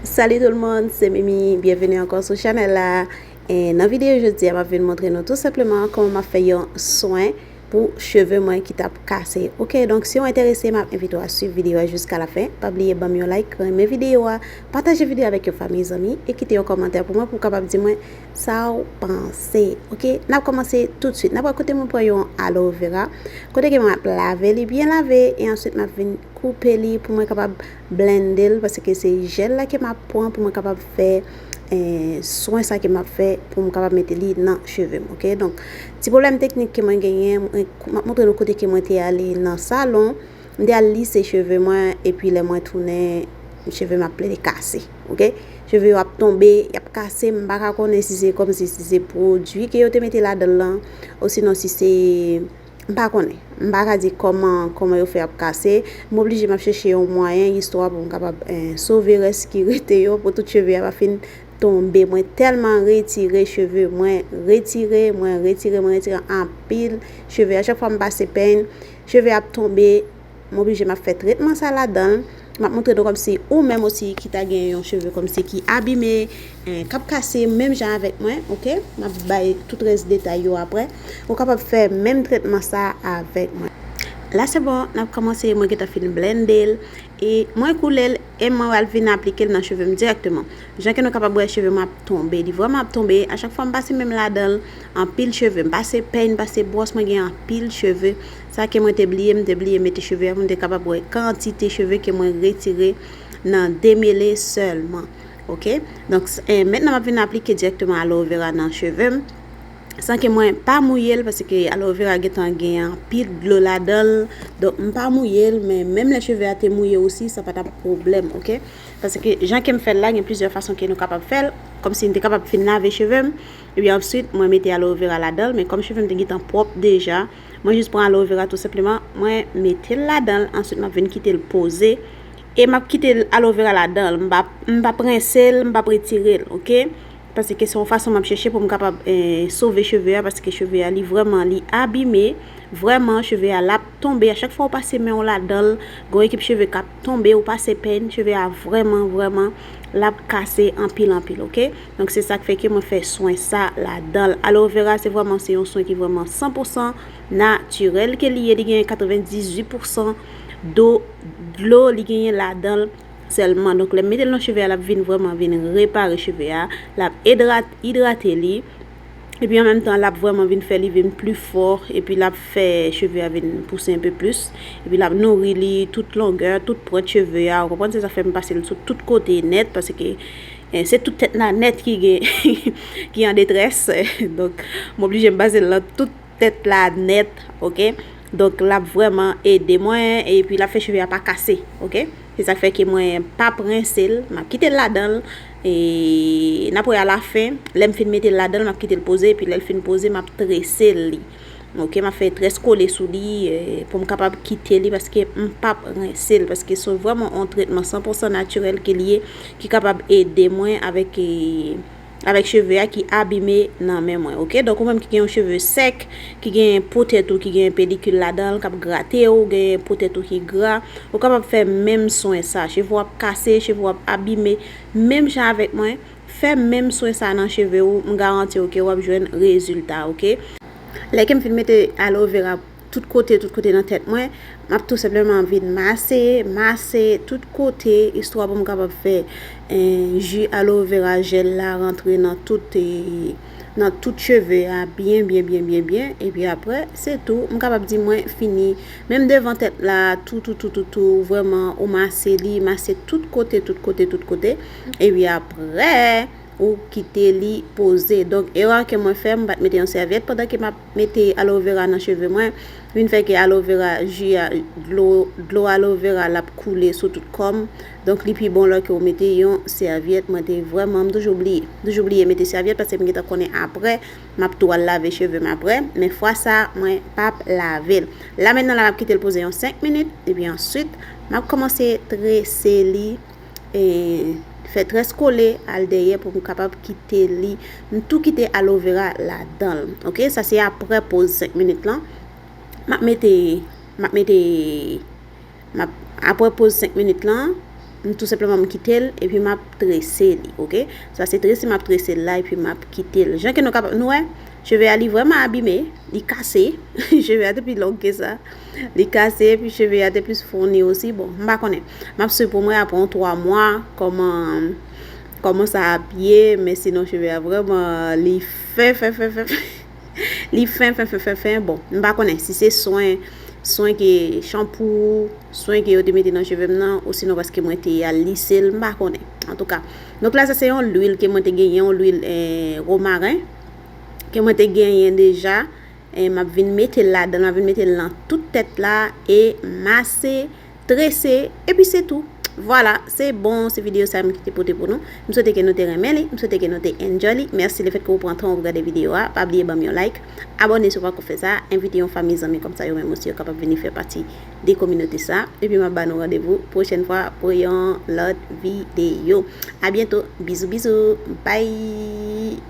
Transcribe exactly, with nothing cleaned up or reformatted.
Salut tout le monde, se Mimi, byenveni ankò sou chanèl la. E nan videyo jodi a, m ap vin montre nou tou senpleman kòman m ap fè yon swen pou cheve mwen ki t ap kase. Oke, donk si w enterese, m ap envite w a swiv videyo a jiska la fen. Pa bliye ban m yon like, renmen videyo a, pataje videyo avèk yon fanmi, zanmi, e kite yon kòmantè pou mwen, pou w kapab di mwen sa w panse. Oke, n ap kòmanse toutswit. N ap wè kote mwen pran yon aloe vera, kote ke mwen ap lave li byen lave, e answit m ap vin koupe li pou mwen kapab blende l, paske se jèl la ke m ap pran pou mwen kapab fè, eh, swen sa ke m ap fè pou m kapab mete li nan cheve m, oke? Donk, ti pwoblèm teknik ke mwen genyen, mwen, m ap montre nou kote ke mwen te ale nan salon, m te al lise cheve mwen, epi lè mwen tounen, cheve m ap plede kase, oke? Cheve yo ap tonbe, y ap kase, m pa ka konnen si se kòmsi si se pwodui ke yo te mete ladan l lan, osinon si se M pa konnen. M pa ka di kòman, kòman yo fè ap kase. M oblije m ap chèche yon mwayen, istwa pou m kapab, eh, sove rès ki rete yo, pou tout cheve a pa fin tonbe. Mwen tèlman retire cheve, mwen retire, mwen retire, mwen retire anpil cheve. A chak fwa m pase peny, cheve ap tonbe. M oblije m ap fè tretman sa ladan l. M ap montre nou kòmsi ou menm osi ki ta gen yon cheve kòmsi ki abime, eh, k ap kase menm jan avèk mwen, oke? M ap bay tout rès detay yo aprè. Ou kapab fè menm tretman sa avèk mwen. La se bon, n ap kòmanse, mwen gentan fin blende l. E mwen koule l, e mwen al vin aplike l nan cheve m dirèkteman. Jan ke nou kapab wè, cheve mwen ap tonbe. Li vrèman ap tonbe. A chak fwa m pase men m ladan l, anpil cheve. M pase peny, m pase bwòs, mwen gen anpil cheve. Sa ke mwen te bliye, m te bliye mete cheve a pou m te kapab wè kantite cheve ke mwen retire nan demele sèlman. Oke? Donk, s- eh, mentnan m ap vin aplike dirèkteman aloe vera nan cheve m. San ke mwen pa mouye l, paske aloe vera gentan gen anpil dlo ladan l. Donk, m pa mouye l, men menm lè cheve a te mouye osi, sa pa t ap pwoblèm, oke? Paske jan ke m fè l la, gen plizyè fason ke nou kapab fè l. Kòmsi m te kapab fin lave cheve m, epi answit, mwen mete aloe vera ladan l, men kòm cheve m te gentan pwòp deja, mwen jis pran aloe vera tou senpleman, mwen mete l ladan l, answit, m ap vin kite l poze. E m ap kite l aloe vera ladan l, m p ap, m p ap rense l, m p ap retire l, oke? Paske se yon fason m ap chèche pou m kapab, eh, sove cheve a, paske cheve a, li vrèman, li abime. Vrèman, cheve a, l ap tonbe. A chak fwa ou pase men w ladan l, gen yon ekip cheve k ap tonbe, ou pase peny, cheve a vrèman, vrèman, l ap kase anpil, anpil, oke? Donk, se sa k fè ke mwen fè swen sa ladan l. Aloe vera, se vrèman, se yon swen ki vrèman san pou san natirèl ke li ye. Li genyen katrevendizuit pou san do, dlo, li genyen ladan l. Sèlman. Donk, lè m mete l nan cheve a, l ap vin vrèman vin repare cheve a, l ap edrat-, idrate li, epi an menm tan, l ap vrèman vin fè li vin pli fò, epi l ap fè cheve a vin pouse enpe plis, epi l ap nouri li tout longè, tout pwent cheve a, ou konprann, se sa fè m pase l sou tout kote nèt, paske, eh, se tout tèt la nèt ki gen, ki an detrès, donk, m oblije m pase l nan tout tèt la nèt, oke? Donk, l ap vrèman ede mwen, epi l ap fè cheve a pa kase, oke? Se sa k fè ke mwen p ap rense l, m ap kite l ladan l, e n ap wè alafen, lè m fin mete l ladan l, m ap kite l poze, epi lè l fin poze, m ap trese li. Oke, m ap fè très kole sou li, eh, pou m kapab kite li, paske m p ap rense l, paske se vrèman yon tretman san pou san natirèl ke li ye, ki kapab ede mwen avèk, eh, avèk cheve a ki abime nan men mwen, oke? Donk, ou menm ki gen yon cheve sèk, ki gen po tèt ou ki gen pelikil ladan l, k ap grate w, gen po tèt ou ki gra, ou kapab fè menm swen sa. Cheve w ap kase, cheve w ap abime, menm jan avèk mwen, fè menm swen sa nan cheve w, m garanti w ke w ap jwenn rezilta, oke? Lè ke m fin mete aloe vera tout kote, tout kote nan tèt mwen, m ap tou senpleman vin mase, mase tout kote, istwa pou m kapab fè, eh, ji aloe vera jèl la rantre nan tout, eh, nan tout cheve a byen, byen, byen, byen, byen. Epi aprè, se tou, m kapab di mwen fini. Menm devan tèt la, tou, tou, tou, tou, tou, vrèman, ou mase li, mase tout kote, tout kote, tout kote. Epi aprè, ou kite li poze. Donk, erè ke mwen fè, m pa t mete yon sèvyèt pandan ke m ap mete aloe vera nan cheve mwen. Vin fè ke aloe vera, ji a, dlo, dlo aloe vera l ap koule sou tout kò m. Donk, li pi bon lè ke w mete yon sèvyèt. Mwen te vrèman, m toujou bliye. M toujou bliye mete sèvyèt paske m gentan konnen aprè, m ap tou al lave cheve m aprè. Men fwa sa, mwen p ap lave l. La mentnan la, m ap kite l poze yon senk minit. Epi answit, m ap kòmanse trese li. E fè très kole al dèyè pou m kapab kite li. M tou kite aloe vera ladan l. Oke, sa se aprè poz senk minit lan. M ap mete, m ap mete, m ap, apre poz senk minit lan, m tou senpleman m kite l, epi m ap trese li, oke? Sa se trese, m ap trese l la, epi m ap kite l. Jan ke nou kapab, nou wè, cheve a li vrèman abime, li kase, cheve a te pi long ke sa. Li kase, epi cheve a te plis fon li osi, bon, m pa konnen. M ap swiv pou mwen apre yon twa mwa, kòman, kòman sa ap ye, men sinon cheve a vrèman, li fen, fen, fen, fen, fen. Li fen, fen, fen, fen, fen. Bon, m pa konnen si se swen, swen ke chanpou, swen ke yo te mete nan cheve m nan, osinon paske mwen te al lise l, m pa konnen. Antouka. Donk la, sa se yon lwil ke mwen te genyen, yon lwil, eh, womaren, ke mwen te genyen deja. Eh, m ap vin mete l ladan, m ap vin mete l nan tout tèt la, e mase, trese, epi se tou. Vwala, se bon, se videyo sa m ki te pote pou nou. M swete ke nou te renmen li, m swete ke nou te enjoy li. Mèsi lefètke ou pran tan ou gade videyo a. Pa bliye ban m yon like, abòne si w pako fè sa, envite yon fanmi zanmi, kòmsa yo menm osi yo kapab vini fè pati de kominote sa. Epi m ap ba nou randevou pwochèn fwa pou yon lòt videyo. A byento, bizou bizou, bye.